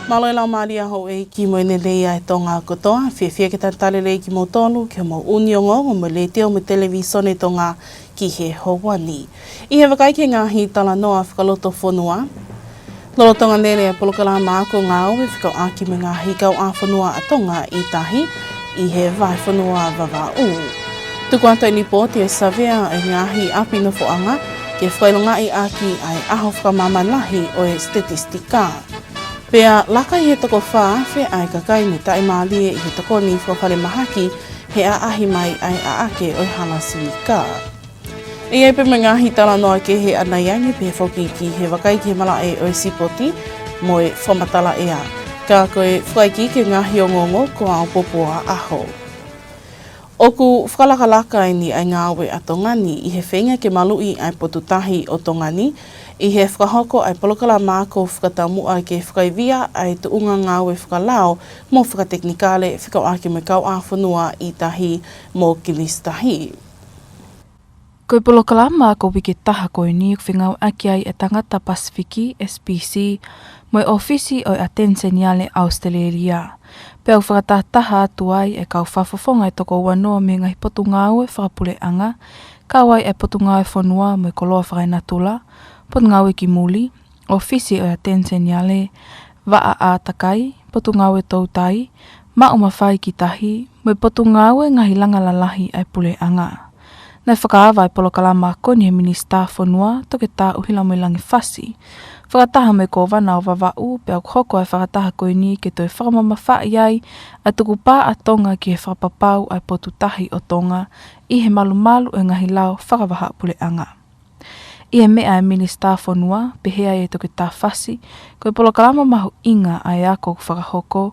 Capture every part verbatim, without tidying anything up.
Mālō e laumālie houʻeiki mo e lelei ʻa e Tonga kotoa, fiefia ke talitali lelei kimoutolu ki hoʻomou ʻuni ongoongo mo e Letiō mo e Televisone Tonga ki he houa ni. ʻI he vakai ki he ngaahi talanoa fakalotofonua, lolotonga lele e polokalama ako ngāue fekauʻaki mo e ngaahi kauʻāfonua ʻa Tonga ʻi tahi ʻi he vahefonua Vavaʻu. Tuku atu e lipooti e savea e ngaahi ʻapi nofoʻanga ke fakaʻilongaʻi ʻaki ʻa e ʻaho fakamāmani lahi ʻo e sitetisitika. Pea laka ʻi he toko fā afe ʻa e kakai ne taʻimālie ʻi he tokoni fakafalemahaki he ʻaʻahi mai ʻa e ʻaʻake ʻo e hala sinika. ʻE ʻi ai pē mo e ngaahi talanoa kehe ʻanai ange pē foki ki he vakai ki he malaʻe ʻo e sipoti mo e fakamatala ʻea. Ka ko e fakaikiiki e ngaahi ongoongo ko ʻaupōpō ʻaho. ʻOku fakalakalaka eni ʻa e ngāue ʻa Tonga ni ʻi he feinga ke maluʻi ʻa e potu tahi ʻo Tonga ni, ʻi he fakahoko ʻa e polokalama ako fakataumuʻa ke fakaivia ʻa e tuʻunga ngāue fakalao mo fakatekinikale fekauʻaki mo e kauʻāfonua ʻi tahi mo Kilisi Tahi. Ko e polokalama ako uike taha ko eni ʻoku fengāueʻaki ai e tangata Pasifiki, S P C, mo e ʻōfisi ʻo e ʻAteni Seniale ʻAositelēlia. Pea ʻoku fakatahataha atu ai e kau fakafofonga ʻe toko uanoa mei he ngaahi potungāue fakapuleʻanga, kau ai e Potungāue Fonua mo e Koloa Fakaenatula, Potungāue ki Muli, ʻŌfisi ʻo e ʻAteni Seniale, Vaʻa ʻĀtakai, Potungāue Toutai, Maʻu Mafai ki Tahi, mo e Potungāue Ngaahi Langa Lalahi ʻa e Puleʻanga. Naʻe fakaava e polokalama ako ni ʻe he Minisitā Fonua, Toketā ʻUhilamoelangi Fasi, fakataha mo e Kōvana ʻo Vavaʻu, pea ʻoku hoko e fakataha ko eni ke toe fakamamafaʻi ai ʻa e tukupā ʻa Tonga ki he fakapapau ʻa e potu tahi ʻo Tonga ʻi he malumalu ʻo e ngaahi lao fakavahaʻapuleʻanga. ʻI he meʻa ʻa e Minisitā Fonua, pehē ai ʻe Toketā Fasi, ko e polokalama mahuʻinga ʻa e ako ʻoku fakahoko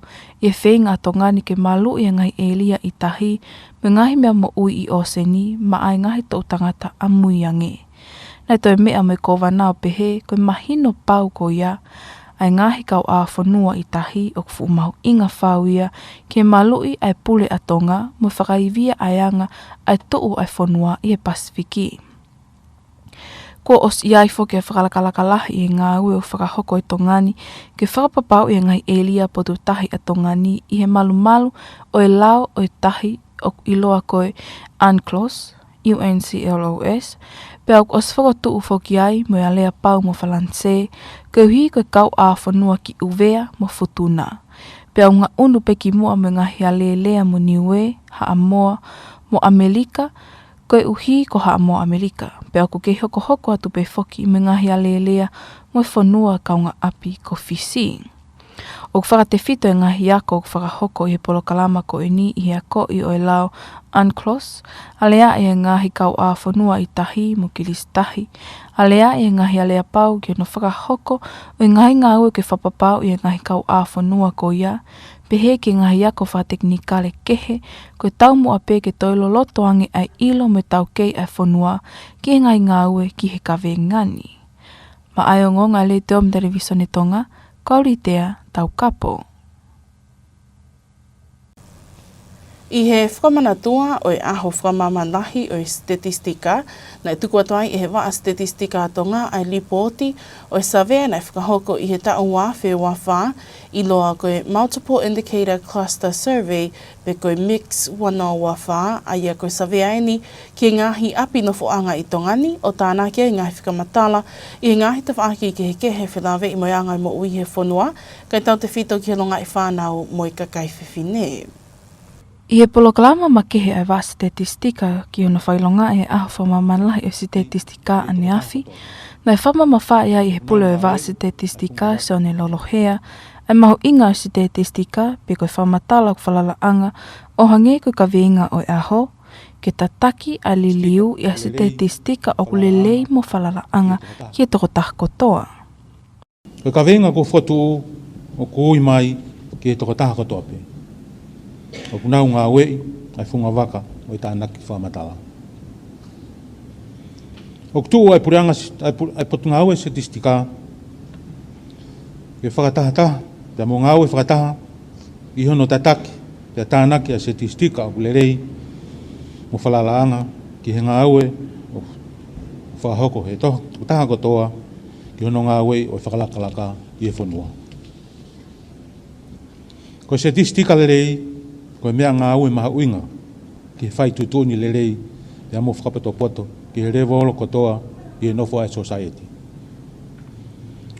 ʻi he feinga ʻa Tonga ni ke maluʻi e ngaahi ʻēlia ʻi tahi mo e ngaahi meʻa moʻui ʻi ʻōseni maʻa e ngaahi toʻu tangata ʻamui ange. Naʻe toe meʻa mo e Kōvana ʻo pehē ko e mahino pau ko ia ʻa e ngaahi kauʻāfonua ʻi tahi ʻoku fuʻu mahuʻinga fau ia ke maluʻi ʻa e pule ʻa Tonga mo fakaivia ʻa e anga ʻa e tuʻu ʻa e fonua ʻi he Pasifiki. Kuo ʻosi ʻi ai foki e fakalakalaka lahi ʻi he ngāue ʻoku fakahoko ʻe Tonga ni ke fakapapauʻi e ngaahi ʻēlia potu tahi ʻa Tonga ni ʻi he malumalu ʻo e lao ʻo e tahi ʻoku ʻiloa ko e UNCLOS, U N C L O S, pea ʻoku ʻosi fokotuʻu foki ai mo e Aleapau mo Falanisē, koeʻuhi ko e kauʻāfonua ki ʻUvea mo Futuna. Pea ʻoku ngaʻunu pē ki muʻa mo e ngaahi alēlea mo Niuē, Haʻamoa mo ʻAmelika, koeʻuhi ko Haʻamoa ʻAmelika, pea ʻoku kei hokohoko atu pē foki mo e ngaahi alēlea mo e fonua kaungāʻapi ko Fisi. ʻOku fakatefito e ngaahi ako ʻoku fakahoko ʻi he polokalama ko eni ʻi he akoʻi ʻo e lao UNCLOS, aleaʻi e ngaahi kauʻāfonua ʻi tahi mo Kilisi Tahi, aleaʻi e ngaahi aleapau ki hono fakahoko ʻo e ngaahi ngāue ke fakapapauʻi e ngaahi kauʻāfonua ko ia, pehē ki he ngaahi ako fakatekinikale kehe, ko e taumuʻa pē ke toe loloto ange ʻa e ʻilo mo e taukei ʻa e fonua ki he ngaahi ngāue ki he kaveinga ni. Maʻá e ongoongo ʻa e Letiō mo e Televisone Tonga, ko au Litea Taukapo. ʻI he fakamanatua ʻo e ʻaho fakamāmani lahi ʻo e sitetisitika, naʻe tuku atu ai ʻe he Vaʻa Sitetisitika ʻa Tonga ʻa e lipooti ʻo e savea naʻe fakahoko ʻi he taʻu ua afe ua fā, ʻiloa ko e Multiple Indicator Cluster Survey, pe ko e MICS ua noa ua fā, ʻa ia ko e savea eni ki he ngaahi ʻapi nofoʻanga ʻi Tonga ni, ʻo tānaki ai e ngaahi fakamatala ʻi he ngaahi tafaʻaki kehekehe felāveʻi mo e anga e moʻui he fonua, kae tautefito ki he longaʻi fānau mo e kakai fefine. ʻI he polokalama makehe ʻa e Vaʻa Sitetisitika ki hono fakaʻilongaʻi e ʻaho fakamāmani lahi ʻo e sitetisitika ʻaneafi, naʻe fakamamafaʻi ai ʻe he Pule ʻo e Vaʻa Sitetisitika, Sione Lolohea, ʻa e mahuʻinga ʻo e sitetisitika, pe ko e fakamatala ʻoku falalaʻanga, ʻo hangē ko e kaveinga ʻo e ʻaho, ke tataki ʻa e liliu ʻi he sitetisitika ʻoku lelei mo falalaʻanga ki he tokotaha kotoa. Ko e kaveinga kuo fokotuʻu ʻoku ui mai ki he tokotaha kotoa pē ʻoku nau ngāueʻi ʻa e fungavaka ʻo e tānaki fakamatala. ʻOku tuʻu ʻa e puleʻanga si-, ʻa e pu-, ʻa e Potungāue Sitetisitika ke fakatahataha, pea mo ngāue fakataha ʻi hono tataki, pea tānaki ʻa e sitetisitika ʻoku lelei mo falalaʻanga ki he ngāue ʻoku fakahoko ʻe he to-, tokotaha kotoa ki hono ngāueʻi ʻo e fakalakalaka ʻi he fonua. Ko e setistika lelei, ko e meʻangāue mahuʻinga ki he fai tuʻutuʻuni lelei pea mo fakapotopoto ki he levolo kotoa ʻi he nofo ʻa e sosaieti.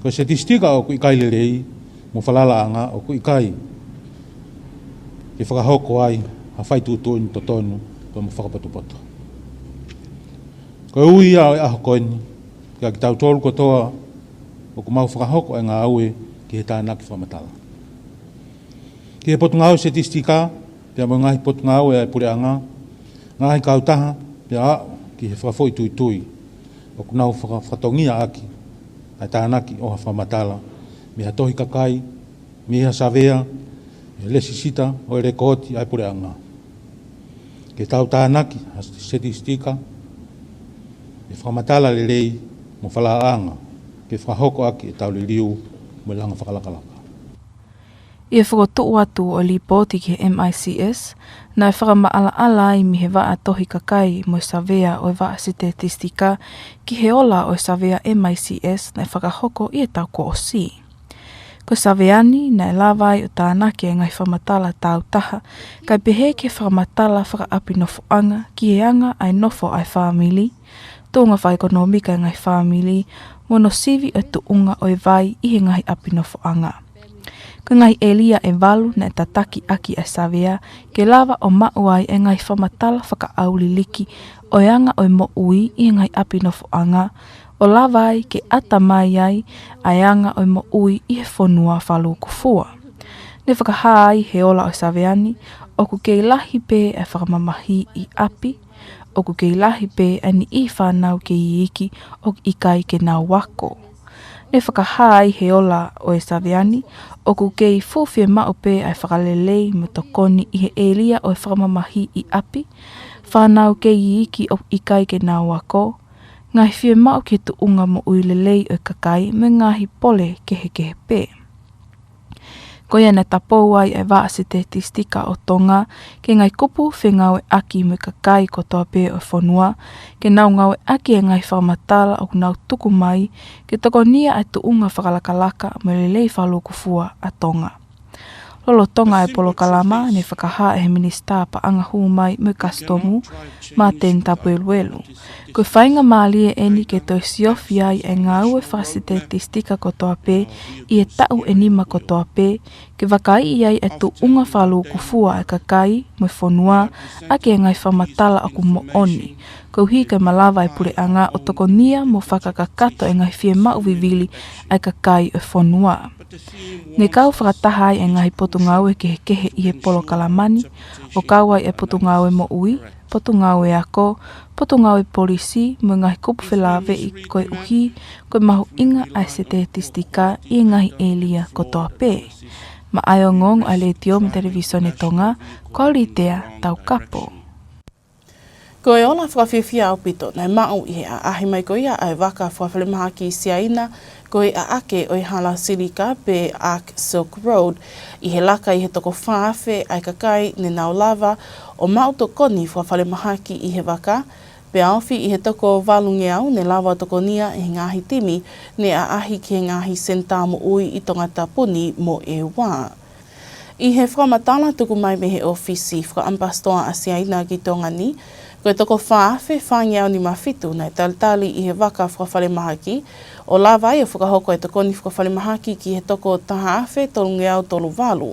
Ko e setistika ʻoku ʻikai lelei mo falalaʻanga ʻoku ʻikai ke fakahoko ai ha fai tuʻutuʻuni totonu pea mo fakapotopoto. Ko e ui ia ʻo e ʻaho ko eni, kia kitautolu kotoa ʻoku mau fakahoko e ngāue ki he tānaki fakamatala. Ki he potungāue setistika, pea mo e ngaahi potungāue ʻa e puleʻanga, ngaahi kautaha, pea aʻu ki he fakafoʻituitui ʻoku nau faka-, fakatongia ʻaki ʻa e tānaki ʻo ha fakamatala, mei ha tohi kakai, mei ha savea, mei he lesisita ʻo e lekooti ʻa e puleʻanga. Ke tau tānaki ha setistika, ʻe fakamatala lelei mo falalaʻanga, ke fakahoko ʻaki ʻetau liliu mo e langa fakalakalaka. ʻI he fokotuʻu atu ʻo e lipooti ki he M I C S, naʻe fakamaʻalaʻala ai mei he vaʻa tohi kakai mo e savea ʻo e vaʻa setistika ki he ola ʻo e savea M I C S naʻe fakahoko ʻi he taʻu kuo ʻosi. Ko e savea ni naʻe lava ai ʻo tānaki e ngaahi fakamatala tāutaha, kae pehē ki he fakamatala fakaʻapi nofoʻanga ki he anga ʻa e nofo ʻa e fāmili, tuʻunga fakaʻekonōmika e ngaahi fāmili, mo hono sivi ʻo e tuʻunga ʻo e vai ʻi he ngaahi ʻapi nofoʻanga. Ko e ngaahi ʻēlia ʻe valu naʻe tataki ʻaki ʻa e savea ke lava ʻo maʻu ai e ngaahi fakamatala fakaʻauliliki ʻo e anga ʻo e moʻui ʻi he ngaahi ʻapi nofoʻanga, ʻo lava ai ke ʻatamai ai ʻa e anga ʻo e moʻui ʻi he fonua fakalūkufua. Ne fakahā ai he ola ʻo e savea ni, ʻoku kei lahi pē ʻa e fakamamahi ʻi ʻapi, ʻoku kei lahi pē ʻa e niʻihi fānau kei iiki ʻoku ʻikai ke nau ako. Ne fakahā ai he ola ʻo e savea ni, ʻoku kei fuʻu fiemaʻu pē ʻa e fakalelei mo e tokoni ʻi he ʻēlia ʻo e fakamamahi ʻi ʻapi, fānau kei iiki ʻoku ʻikai ke nau ako, ngaahi fiemaʻu ki he tuʻunga moʻui lelei ʻo e kakai mo e ngaahi pole kehekehe pē. Ko ia naʻe tapou ai e vaʻa setistika ʻo Tonga ki he ngaahi kupu fengāueʻaki mo e kakai kotoa pē ʻo e fonua, ke nau ngāueʻaki e ngaahi fakamatala ʻoku nau tuku mai ke tokonia e tuʻunga fakalakalaka mo e lelei fakalūkufua ʻa Tonga. Lolotonga e polokalama ne fakahā ʻe he Minisitā Paʻanga Hū Mai mo e Kasitomu, Martin Tapueluelu, ko e faingamālie eni ke toe siofi ai e ngāue fakasetistika kotoa pē ʻi he taʻu ʻe nima kotoa pē, ke vakaiʻi ai e tuʻunga fakalūkufua e kakai mo e fonua ʻaki e ngaahi fakamatala ʻoku moʻoni, koeʻuhi ke malava e puleʻanga ʻo tokonia mo fakakakato e ngaahi fiemaʻu vivili ʻa e kakai ʻo e fonua. Ne kau fakataha ai e ngaahi potungāue kehekehe ʻi he polokalama ni, ʻo kau ai e potungāue moʻui, potungāue ako, potungāue polisi, mo e ngaahi kupu felāveʻi, koeʻuhi ko e mahuʻinga ʻa e setistika ʻi he ngaahi ʻēlia kotoa pē. Maʻá e ongoongo ʻa e Letiō mo e Televisone Tonga, ko au Litea Taukapo. Ko e ola fakafiefia ʻaupito naʻe maʻu ʻi he ʻaʻahi mai ko ia ʻa e vaka fakafalemahaki Siaina, ko e ʻaʻake ʻo e hala Silika pe Arc Silk Road, ʻi he laka ʻi he toko fā afe ʻa e kakai ne nau lava ʻo maʻu tokoni fakafalemahaki ʻi he vaka, pea ofi ʻi he toko valungeau ne lava ʻo tokonia ʻe he ngaahi timi ne ʻaʻahi ki he ngaahi senitā moʻui ʻi Tongatapu ni mo ʻEua. ʻI he fakamatala tuku mai mei he ʻōfisi fakaʻamipasitoa ʻa Siaina ki Tonga ni, ko e toko fā afe fāngeau nima fitu naʻe talitali ʻi he vaka fakafalemahaki, ʻo lava ai ʻo fakahoko e tokoni fakafalemahaki ki he toko taha afe tolungeau tolu valu.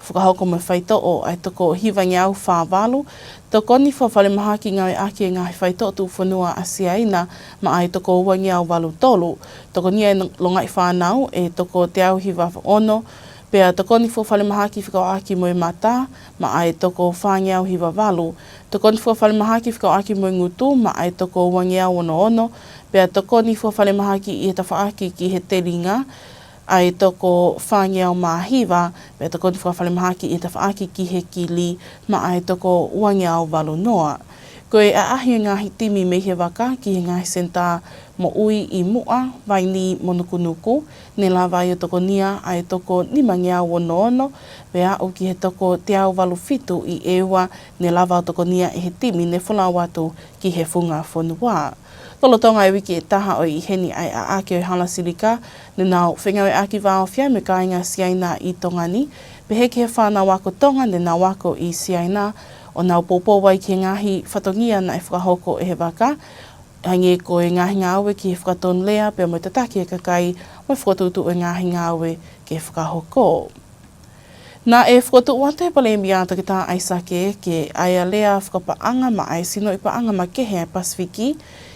Fakahoko mo e faitoʻo ʻa e toko hivangeau fā valu, tokoni fakafalemahaki ngāueʻaki e ngaahi faitoʻo tuʻufonua ʻa Siaina maʻá e toko uangeau valu tolu, tokoni e longaʻi fānau e toko teau hiva ono, pea tokoni fakafalemahaki fekauʻaki mo e mata maʻá e toko fāngeau hiva valu, tokoni fakafalemahaki fekauʻaki mo e ngutu maʻá e toko uangeau ono ono, pea tokoni fakafalemahaki ʻi he tafaʻaki ki he telinga ʻa e toko fāngeau mā hiva, pea tokoni fakafalemahaki ʻi he tafaʻaki ki he kili maʻá e toko uangeau valu noa. Ko e ʻaʻahi e ngaahi timi mei he vaka ki he ngaahi senitā moʻui ʻi Muʻa, Vainī mo Nukunuku, ne lava ai ʻo tokonia ʻa e toko nimangeau ono ono, pea aʻu ki he toko teau valu fitu ʻi ʻEua, ne lava ʻo tokonia ʻe he timi ne folau atu ki he funga fonua. Lolotonga e uike ʻe taha ʻo e ʻi heni ʻa e ʻaʻake ʻo e hala Silika, ne nau fengāueʻaki vāofi ai mo e kāinga Siaina ʻi Tonga ni, Pehē ki he fānau ako Tonga ne nau ako ʻi Siaina, ʻo nau poupou ai ki he ngaahi fatongia naʻe fakahoko ʻe he vaka, hangē ko e ngaahi ngāue ki he fakatonulea pea mo e tataki e kakai mo e fokotuʻutuʻu e ngaahi ngāue ke fakahoko. Naʻe fokotuʻu atu ʻe he Palēmia Toketā ʻAisake Eke ʻa e alea fakapaʻanga maʻa e sinoʻi paʻanga makehe ʻa e Pasifiki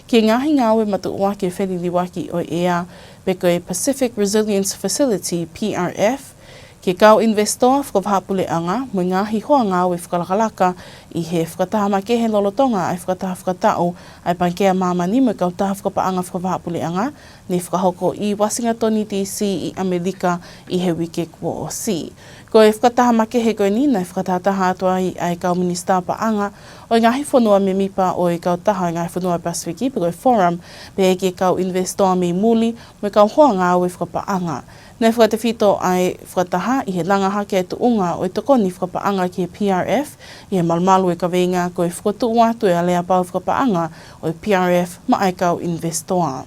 ki he ngaahi ngāue matuʻuaki e feliliuaki ʻo e ʻea, pe ko e Pacific Resilience Facility, P R F, ki he kau ʻinivesitoa fakavahaʻapuleʻanga mo e ngaahi hoa ngāue fakalakalaka ʻi he fakataha makehe lolotonga ʻa e fakataha fakataʻu ʻa e Pangikē ʻa Māmani mo e kautaha fakapaʻanga fakavahaʻapuleʻanga, ne fakahoko ʻi Uasingatoni, D C, ʻi ʻAmelika ʻi he uike kuo ʻosi. Ko e fakataha makehe ko eni naʻe fakatahataha atu ai ʻa e kau minisitā paʻanga ʻo e ngaahi fonua mēmipa ʻo e kautaha ʻo e ngaahi fonua Pasifiki, pe ko e Forum, pehē ki he kau ʻinivesitoa mei muli mo e kau hoa ngāue fakapaʻanga. Naʻe fakatefito ʻa e fakataha ʻi he langa hake e tuʻunga ʻo e tokoni fakapaʻanga ki he P R F, ʻi he malumalu e kaveinga ko e fokotuʻu atu e aleapau fakapaʻanga ʻo e P R F maʻa e kau ʻinivesitoa.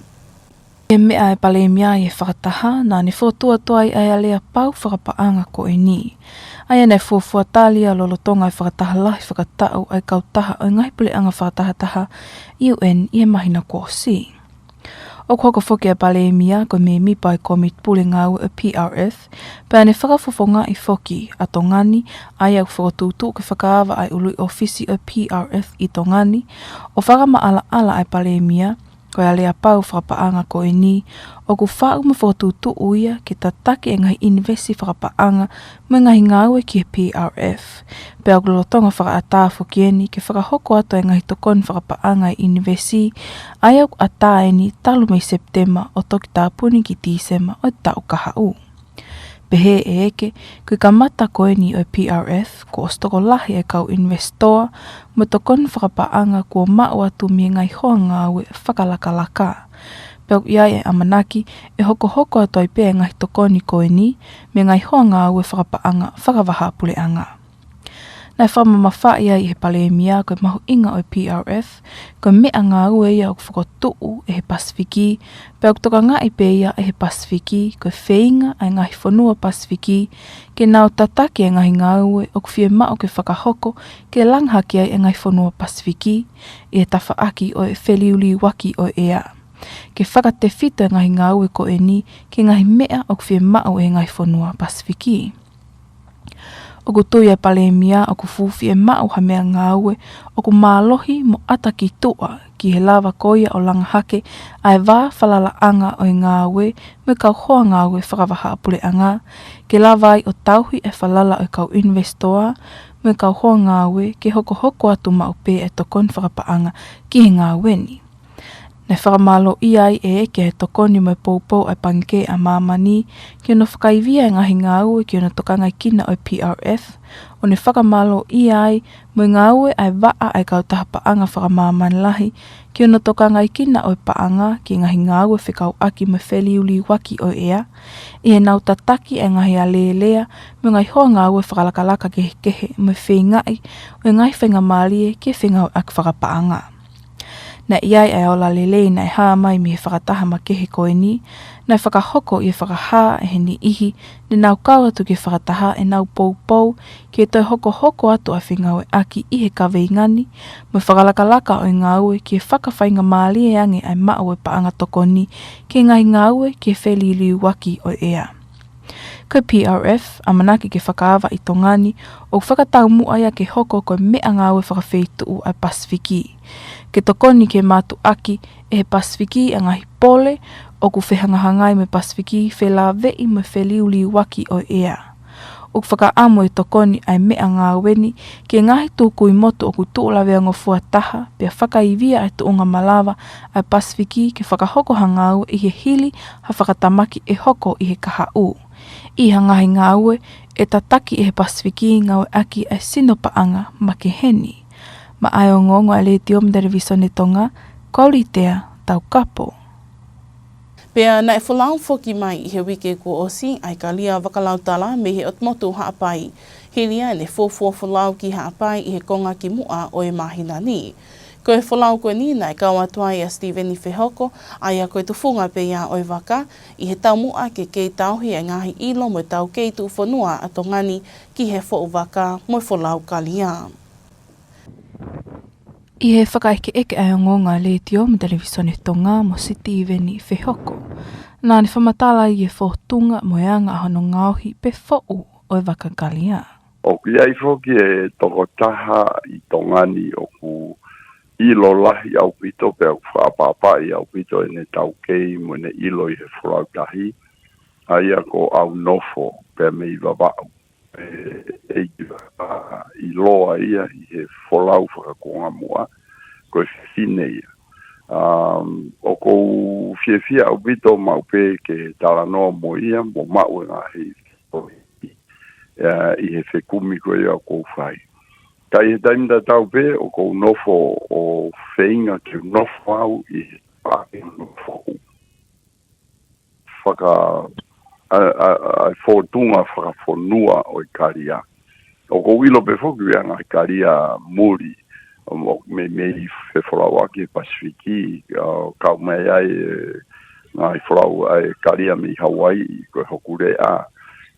ʻI he meʻa ʻa e Palēmia ʻi he fakataha, naʻa ne fokotuʻu atu ai ʻa e aleapau fakapaʻanga ko eni, ʻa ia naʻe fuofua tali ia lolotonga e fakataha lahi fakataʻu ʻa e kautaha ʻo e ngaahi puleʻanga fakatahataha, U N, ʻi he māhina kuo ʻosi. ʻOku hoko foki ʻa e Palēmia ko e mēmipa ʻo e Kōmiti Pule Ngāue ʻo e P R F, pea ne fakafofongaʻi foki ʻa Tonga ni, ʻa ia ʻoku fokotuʻutuʻu ke fakaava ʻa e ʻuluʻi ʻōfisi ʻo e P R F ʻi Tonga ni, ʻo fakamaʻalaʻala ʻa e Palēmia, ko e aleapau fakapaʻanga ko eni, ʻoku faʻu mo fokotuʻutuʻu ia ke tataki e ngaahi ʻinivesi fakapaʻanga mo e ngaahi ngāue ki he P R F. Pea ʻoku lolotonga fakaʻatā foki eni ke fakahoko atu e ngaahi tokoni fakapaʻanga ʻi ʻinivesi, ʻa ia ʻoku ʻatā eni talu mei Sepitema ʻo toki tāpuni ki Tīsema ʻo e taʻu kahaʻu. Pehē ʻe Eke, ko e kamata ko eni ʻo e P R F, kuo ʻosi tokolahi e kau ʻinivesitoa mo e tokoni fakapaʻanga kuo maʻu atu mei he ngaahi hoa ngāue fakalakalaka. Pea ʻoku ʻi ai e ʻamanaki ʻe hokohoko atu ai pē e ngaahi tokoni ko eni mei he ngaahi hoa ngāue fakapaʻanga fakavahaʻapuleʻanga. Naʻe fakamamafaʻi ai ʻe he Palēmia ko e mahuʻinga ʻo e P R F, ko e meʻangāue ia ʻoku fokotuʻu ʻe he Pasifiki, pea ʻoku tokangaʻi pē ia ʻe he Pasifiki, ko e feinga ʻa e ngaahi fonua Pasifiki ke nau tataki e ngaahi ngāue ʻoku fiemaʻu ke fakahoko ke langa hake ai e ngaahi fonua Pasifiki ʻi he tafaʻaki ʻo e feliuliuaki ʻo e ʻea, ke fakatefito e ngaahi ngāue ko eni ki he ngaahi meʻa ʻoku fiemaʻu ʻe he ngaahi fonua Pasifiki. ʻOku tui ʻa e Palēmia ʻoku fuʻu fiemaʻu ha meʻangāue ʻoku mālohi mo ʻata ki tuʻa, ki he lava ko ia ʻo langa hake ʻa e vā falalaʻanga ʻo e ngāue mo e kau hoa ngāue fakavahaʻapuleʻanga, ke lava ai ʻo tauhi e falala ʻo e kau ʻinivesitoa mo e kau hoa ngāue ke hokohoko atu maʻu pē e tokoni fakapaʻanga ki he ngāue ni. Naʻe fakamālōʻia ai ʻe Eke e tokoni mo e poupou ʻa e Pangikē ʻa Māmani ki hono fakaivia e ngaahi ngāue ki hono tokangaekina ʻo e P R F, ʻo ne fakamālōʻia ai mo e ngāue ʻa e vaʻa ʻa e kautaha paʻanga fakamāmani lahi ki hono tokangaekina ʻo e paʻanga ki he ngaahi ngāue fekauʻaki mo e feliuliuaki ʻo e ʻea, ʻi heʻenau tataki e ngaahi alēlea mo e ngaahi hoa ngāue fakalakalaka kehekehe mo e feingaʻi ʻo e ngaahi faingamālie ki he fengāueʻaki fakapaʻanga. Naʻe ʻi ai ʻa e ola lelei naʻe hā mai mei he fakataha makehe ko eni, naʻe fakahoko ʻi he fakahā ʻe he niʻihi ne nau kau atu ki he fakataha ʻenau poupou ke toe hokohoko atu ʻa e fengāueʻaki ʻi he kaveinga ni, mo e fakalakalaka ʻo e ngāue ke fakafaingamālie ange ʻa e maʻu ʻo e paʻanga tokoni ki he ngaahi ngāue ki he feliuliuaki ʻo e ʻea. Ko e P R F, ʻamanaki ke fakaava ʻi Tonga ni, ʻoku fakataumuʻa ia ke hoko ko e meʻangāue fakafeituʻu ʻa e Pasifiki. Ke tokoni ke mātuʻaki ʻe he Pasifiki ʻa e ngaahi pole ʻoku fehangahangai mo e Pasifiki felāveʻi mo e feliuliuaki ʻo e ʻea. ʻOku fakaʻamu e tokoni ʻa e meʻangāue ni ki he ngaahi tukui motu ʻoku tuʻu laveangofua taha, pea fakaivia ʻa e tuʻunga malava ʻa e Pasifiki ke fakahoko ha ngāue ʻi he hili ha fakatamaki ʻe hoko ʻi he kahaʻu, ʻi ha ngaahi ngāue ʻe tataki ʻe he Pasifiki ngāueʻaki ʻa e sino paʻanga makehe ni. Maʻá e ongoongo ʻa e Letiō mo e Televisone Tonga, ko Litea Taukapo. Pea naʻe folau foki mai ʻi he uike kuo ʻosi ʻa e kalia vakalautala mei he ʻOtu Motu Haʻapai, hili ʻene fuofua folau ki Haʻapai ʻi he konga kimuʻa ʻo e māhina ni. Ko e folau ko eni naʻe kau atu ai ʻa Sitiveni Fehoko, ʻa ia ko e tufunga pē ia ʻo e vaka, ʻi he taumuʻa ke kei tauhi e ngaahi ʻilo mo e taukei tuʻufonua ʻa Tonga ni ki he foʻu vaka mo e folau kalia. ʻI he fakaʻekeʻeke ʻa e ongoongo ʻa e Letiō mo e Televīsone Tonga mo Sitiveni Fehoko, naʻa ne fakamatala ʻi he fōtunga mo e anga ʻa hono ngaohi pe foʻu ʻo e vaka kalia. ʻOku ʻi ai foki e tokotaha ʻi Tonga ni ʻoku ʻilo lahi ʻaupito pea ʻoku fakaʻapaʻapaʻi ʻaupito ʻene taukei mo ʻene ʻilo ʻi he folau tahi, ʻa ia ko ʻAunofo pea mei Vavaʻu. E, ʻEiki Vaka ʻiloa ia ʻi he folau fakakuonga muʻa, ko e fefine ia. Um, ʻoku ou fiefia ʻaupito maʻu pē ke talanoa mo ia, mo maʻu e ngaahi, ʻa, ʻi he fekumi ko ia ʻoku ou fai. Ka ʻi he taimi tatau pē, ʻoku ou nofo ʻo feinga ke nofo au ʻi he pāke nofo faka, ʻa, ʻa, ʻa e fōtunga fakafonua ʻo e kalia. ʻOku ou ʻilo pē foki ʻa e ngaahi kalia muli, ʻo, ʻo meimei fefolauʻaki he Pasifiki, ʻo kau mai ai e ngaahi folau ʻa e kalia mei Hauaiʻi, ko e Hokulea.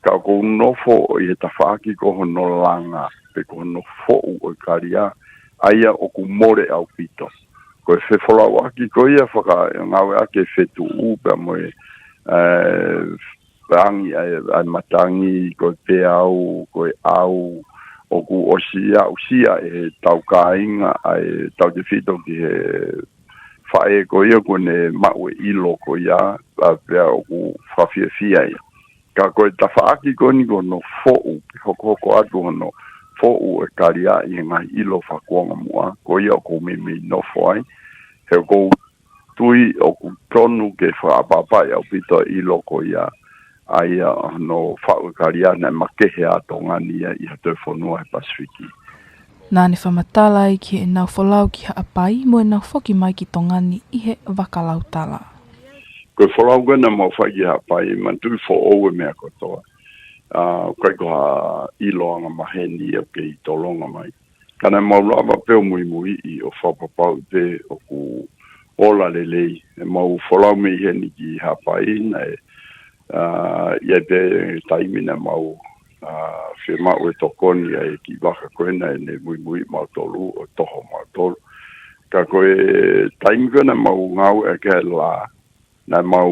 Ka ʻoku ou nofo ʻi he tafaʻaki ko hono langa, pe ko hono foʻu ʻo e kalia, ʻa ia ʻoku mole ʻaupito. Ko e fefolauʻaki ko ia fakangāueʻaki e fetuʻu pea mo e, e, angi ʻa e, ʻa e matangi, ko e peau, ko e ʻau, ʻoku ʻosi aʻusia ʻe he tau kāinga ʻa e tautefito ki he faʻē ko ia kuo ne maʻu e ʻilo ko ia, ʻa, pea ʻoku fakafiefia ia. Ka ko e tafaʻaki ko eni ko hono foʻu, pe hokohoko atu hono foʻu e kalia ʻi he ngaahi ʻilo fakakuonga muʻa, ko ia ʻoku ou meimei nofo ai, he ʻoku ou tui ʻoku tonu ke fakaʻapaʻapaʻi ʻaupito e ʻilo ko ia, ʻa ia hono faʻu e kalia naʻe makehe ʻa Tonga ni ia ʻi ha toe fonua he Pasifiki. Naʻa ne fakamatala ai ki heʻenau folau ki Haʻapai mo ʻenau foki mai ki Tonga ni ʻi he vaka lautala. Ko e folau ko ē naʻa mau fai ki Haʻapai, manatuʻi foʻou e meʻa kotoa. ʻA, ʻikai ko ha ʻilo angamaheni ia ʻoku kei tolonga mai. Ka naʻa mau lava pē ʻo muimuiʻi ʻo fakapapauʻi pē ʻoku ola lelei. ʻE mau folau mei heni ki Haʻapai naʻe, ʻa, ʻi ai pē taimi naʻa mau, ʻa, fiemaʻu e tokoni ʻa e kiʻi vaka ko ē naʻa ne muimuiʻi mautolu ʻo toho mautolu. Ka ko e taimi ko ē naʻa mau ngāueʻaki e lā, naʻa mau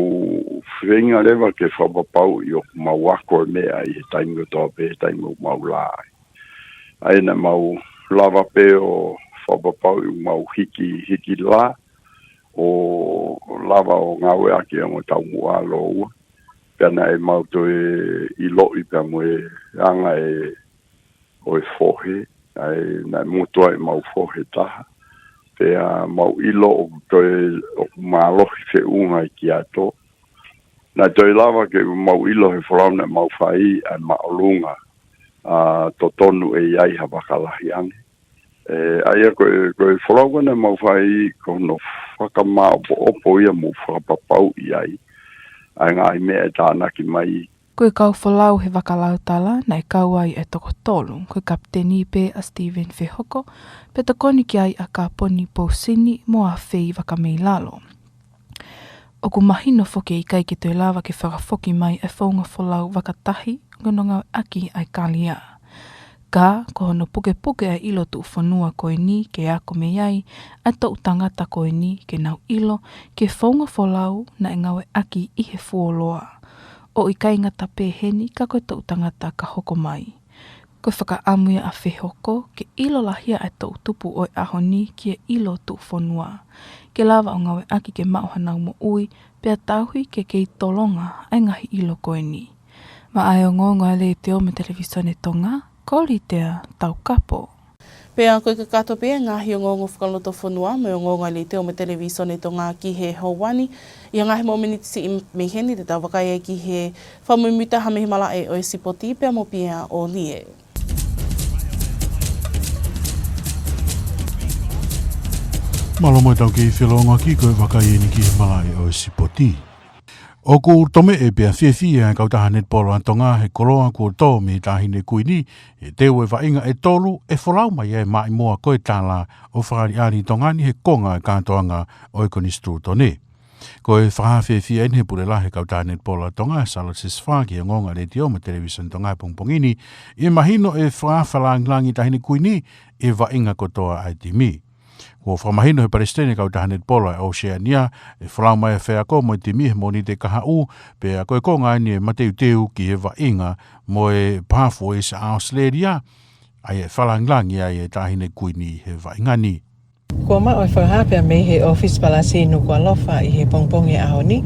feinga leva ke fakapapauʻi ʻoku mau ako e meʻa ʻi he taimi kotoa pē, taimi ʻoku mau lā ai. ʻA ia naʻa mau lava pē ʻo fakapapauʻi ʻoku mau hiki, hiki lā, ʻo lava ʻo ngāueʻaki e ongo taumuʻa lōua. Pea naʻe mau toe ʻiloʻi pea mo e anga e ʻo e fohe, ʻa ia naʻe motuʻa ʻemau fohe taha. Pea mau ʻilo ʻoku toe, ʻoku mālohi feʻunga ʻi kiato. Naʻe toe lava ke mau ʻilo he folau naʻa mau fai ʻa e māʻolunga, ʻa, totonu ʻe ʻi ai ha vaka lahi ange. ʻE, ʻa ia ko e, ko e folau ko ē naʻa mau fai ko hono fakamāʻopoʻopo ia mo fakapapauʻi ai ʻa e ngaahi meʻa ʻe tānaki mai. Ko e kau folau he vaka lautala naʻe kau ai e toko tolu, ko e kapiteni pē ʻa Sitiveni Fehoko, pea tokoni ki ai ʻa Kaponi Pousini mo ʻAfei Vakameilalo. ʻOku mahino foki ʻe ʻikai ke toe lava ke fakafoki mai e founga folau vaka tahi ko hono ngāueʻaki ʻa e kalia. Ka ko hono pukepuke ʻa e ʻilo tuʻufonua ko eni ke ako mei ai ʻa e toʻu tangata ko eni ke nau ʻilo ki he founga folau naʻe ngāueʻaki ʻi he fuoloa. ʻO ʻikai ngata pē heni ka ko e toʻu tangata ka hoko mai. Ko e fakaʻamu ia ʻa Fehoko ke ʻilo lahi ʻa e toʻu tupu ʻo e ʻaho ni ki he ʻilo tuʻufonua. Ke lava ʻo ngāueʻaki ke maʻu hanau moʻui, pea tauhi ke kei tolonga ʻa e ngaahi ʻilo ko eni. Maʻa e ongoongo ʻa e Letiō mo e Televīsone Tonga, ko Litea Taukapo. Pea ko e kakato pē ia e ngaahi ongoongo fakalotofonua mo e ongoongo ʻa e Letiō mo e Televīsone Tonga ki he houa ni. ʻI he ngaahi momeniti siʻi mei heni te tau vakai ai ki he fakamuimuitaha mei he malaʻe ʻo e sipoti pea mo Pia ʻOlie. Mālō mo e tau kei felōngoaki, ko e vakai eni ki he malaʻe ʻo e sipoti. ʻOku tomeʻe pea fiefia e kautaha netipolo ʻa Tonga he koloa kuo tō mei he Taʻahine Kuini, ʻe teu e vaʻinga ʻe tolu ʻe folau mai ai e maʻimoa ko e tala ʻo fakaʻaliʻali ʻi Tonga ni he konga e kātoanga ʻo e Konisitūtone. Ko e fakahā fiefia eni he pule lahi e kautaha netipolo ʻa Tonga, Charlotte Sisifā, ki he ongoongo ʻa e Letiō mo e Televisone Tonga he pongipongi ni, ʻi he mahino e fakaafe lāngilangi ʻa e Taʻahine Kuini ʻi he vaʻinga kotoa ʻa e timi. Kuo fakamahino ʻe he palesiteni e kautaha netipolo ʻa e ʻOseania ʻe folau mai e faiako mo e timi he Mōnite kahaʻu, pea ko e konga eni e mateuteu ki he vaʻinga mo e Pathways ʻa ʻAositelēlia, ʻa ia ʻe fakalāngilangi ai e Taʻahine Kuini he vaʻinga ni. Kuo maʻu e fakahā pea mei he ʻŌfisi Palasi Nukuʻalofa ʻi he pongipongi ʻo e ʻaho ni,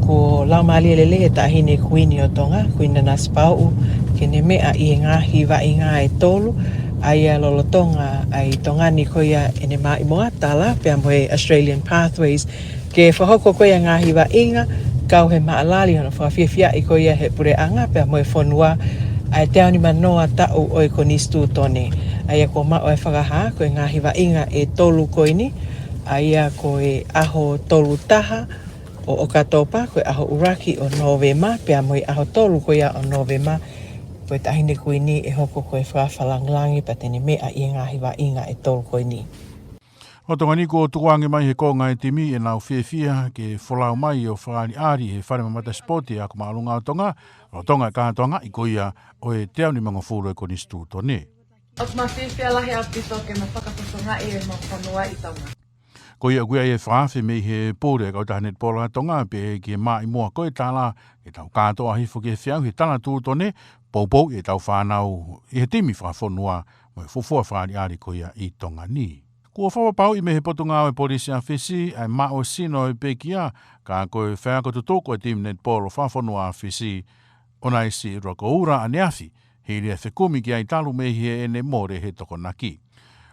kuo laumālie lelei e Taʻahine Kuini ʻo Tonga, Kuini Nanasipauʻu, ke ne meʻa ʻi he ngaahi vaʻinga ʻe tolu, ʻa ia lolotonga ʻa e Tonga ni ko ia ʻene maʻimoa tala pea mo e Australian Pathways, ke fakahoko ko ia e ngaahi vaʻinga, kau he maʻalali hono fakafiefiaʻi ko ia ʻe he puleʻanga pea mo e fonua ʻa e teau nimanoa taʻu ʻo e Konisitūtone. ʻA ia kuo maʻu e fakahā ko e ngaahi vaʻinga ʻe tolu ko eni, ʻa ia ko e ʻaho tolu taha ʻo ʻOkatopa, ko e ʻaho ʻuluaki ʻo Nōvema, pea mo e ʻaho tolu ko ia ʻo Nōvema, ko e Taʻahine Kuini ʻe hoko ko e fakaafe lāngilangi pea te ne meʻa ʻi he ngaahi vaʻinga ʻe tolu ko eni. ʻO Tonga ni kuo tukuange mai he konga e timi ʻenau fiefia ke folau mai ʻo fakaʻaliʻali he Fale Mamata Sipoti ʻa e Ako Māʻolunga ʻo Tonga, lolotonga e kātoangaʻi ko ia ʻo e teau nimangofulu e Konisitūtone. ʻOku mau fiefia lahi ʻaupito ke mau fakafefongaʻi ʻemau fonua ʻi Tonga. Ko ia ʻoku ʻi ai e fakaafe mei he pule e kautaha netipolo ʻa Tonga pea ki he maʻimoa ko e tala, ke tau kātoa hifo ki he feʻauhi e tala tūtone, poupouʻi ʻetau fānau ʻi he timi fakafonua mo e fuofua fakaʻaliʻali ko ia ʻi Tonga ni. Kuo fakapapauʻi mei he Potungāue Polisi ʻa Fisi ʻa e maʻu e sino ʻo e pekia, ka ko e faiako tutuku e timi netipolo fakafonua ʻa Fisi, ʻOnaisi Rokoura, ʻaneafi, hili e fekumi ki ai talu mei heʻene mole he Tokonaki.